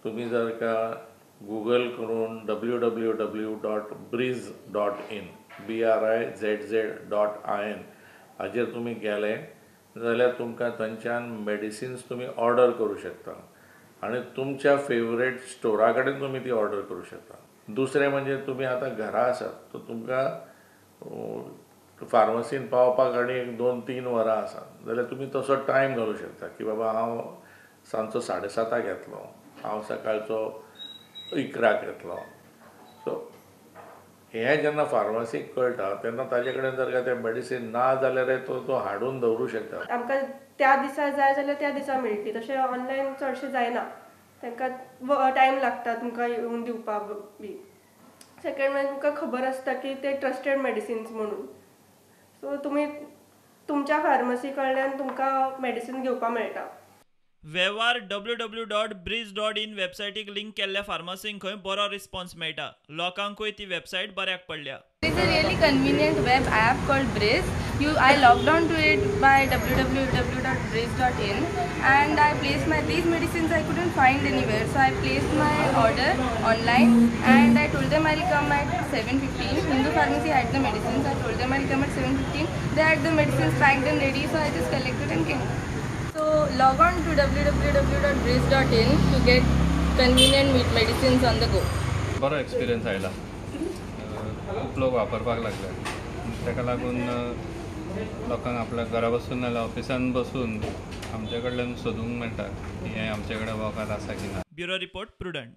तुमी जर का गुगल करून www.brizz.in brizz.in हाजेर तुमी गेले जाल्यार तुमकां थंयच्यान मॅडिसिन्स तुमी ऑर्डर करूंक शकता आनी तुमच्या फेवरेट स्टोरा कडेन तुमी ती ऑर्डर करूंक शकता. दुसरें म्हणजे तुमी आतां घरा आसात सो तुमकां फार्मासीन पावपाक आनी एक 2-3 वरां आसा जाल्यार तुमी तसो टायम घालूंक शकता की बाबा हांव सांजचो 7:30 येतलो, हांव सकाळचो 11 येतलो. सो हें जेन्ना फार्मासीक कळटा तेन्ना ताजे कडेन जर काय तें मेडिसीन ना जाल्यार तो हाडून दवरूंक शकता. आमकां त्या दिसा जाय जाल्यार त्या दिसा मेळटली, तशें ऑनलायन चडशें जायना, तांकां टायम लागता तुमकां येवन दिवपाक बी. सेकंड म्हणजे तुमकां खबर आसता की ते ट्रस्टेड मेडिसिन्स म्हणून, सो तुमी तुमच्या फार्मासी कडल्यान तुमकां मेडिसीन घेवपाक मेळटा. वेव्हार www.brizz.in वेबसायटीक लिंक केल्ल्या फार्मासींक खंय बरो रिस्पॉन्स मेळटा. लोकांकूय ती वेबसायट बऱ्याक पडल्या. It is a really convenient web app called Brizz. I logged on to it by www.brizz.in and I placed my these medicines I couldn't find anywhere, so I placed my order online and I told them I'll come at 7:15. Hindu Pharmacy had the medicines. I told them I'll come at 7:15. They had the medicines packed and ready, so I just collected and came. So log on to www.brizz.in to get convenient medicines on the go. बरो experience आयला, खूब लोक वापरपाक लागले, ताका लागून लोकांक आपल्या घरा बसून नाल्यार ऑफिसान बसून आमचे कडल्यान सोदूंक मेळटा की हें आमचे कडेन वखद आसा की ना. Bureau report, Prudent.